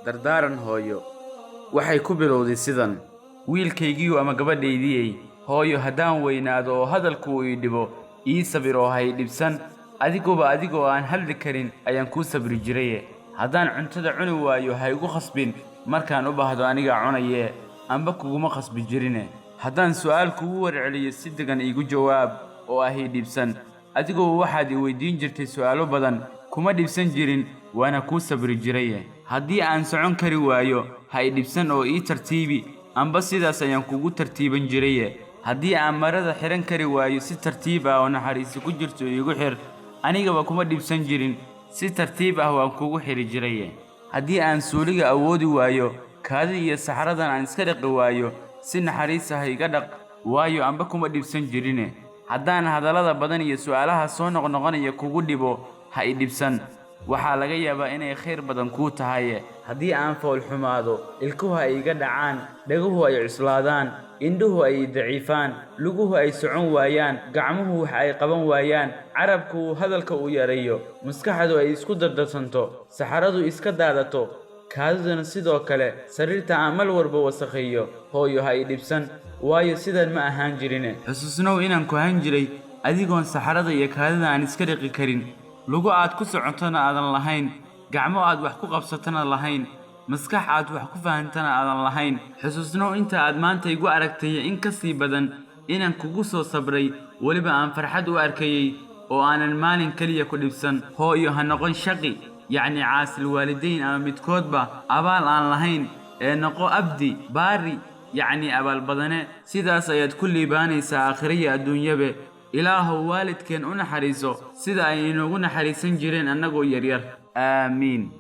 Dardaaran hooyo waxay ku bilowday sidan: Wiilkaygiiyu ama gabadhaydiyey, hooyo, haddaan weynaado oo hadalku uu ii dhibo, ii sabir oo ha i dhibsan. Adiguba adigoo aan hadli karin ayaan kuu sabri jiraye. Haddaan cuntada cuni waayo, ha igu khasbin. Markaan u baahdo anigaa cunayee, amba kuguma khasbi jirine. Haddaan su'aal kugu warceliyo, si degan iigu jawaab oo ah ii dhibsan. Adiguba waxaad i weydiin jirtay su'aalo badan, kuma dhibsan jirin, waana kuu sabri jiraye. Haddii aan socon kari waayo, ha i dhibsan oo ii tartiibi, amba sidaas ayaan kugu tartiiban jiraye. Haddii aan marada xidhan kari waayo, si tartiib ah oo naxariisi ku jirto iigu xir, anigaba kuma dhibsan jirin, si tartiib ah waan kugu xidhi jiraye. Haddii aan suuliga awoodi waayo, kaadi iyo saxaradan aan iska dhaqi waayo, si naxariis ah iga dhaq, waayo amba kuma dhibsan jirine. Haddaan hadallada badan iyo su'aalaha soo noqnoqonaya kugu dhibo, ha i dhibsan, waxaa laga yaabaa inay khayr badan kuu tahaye. Haddii aan fool xumaado, ilkuhu ay iga dhacaan, dhaguhu ay cuslaadaan, indhuhu ay daciifaan, luguhu ay socon waayaan, gacmuhu wax ay qaban waayaan, carabku uu hadalka uu yareeyo, maskaxdu ay isku dardarsanto, saxaradu iska daadato, kaadiduna sidoo kale, sariirta aan mal walba wasakheeyo, hooyo, ha i dhibsan, waayo sidan ma ahaan jirine. Xusuusnow inaan ku han jiray adigoon saxarada iyo kaadida aan iska dhiqi karin, lugo aad ku socotona aadan lahayn, gacmo aad wax ku qabsatana lahayn, maskax aad wax ku fahantana aadan lahayn. Xusuusnow inta aad maanta igu aragtay in ka sii badan inaan kugu soo sabray, weliba aan farxad u arkayey oo aanan maalin keliya ku dhibsan. Hooyo, ha noqon shaqi, yacni caasil waalidayn ama midkoodba abaal aan lahayn, ee noqo abdi baari, yacni abaalbadane. Sidaas ayaad ku liibaanaysaa aakhiriya adduunyabe. Ilaahow waalidkeen u naxariiso sida ay inoogu naxariisan jireen annagoo yaryar. Aamiin.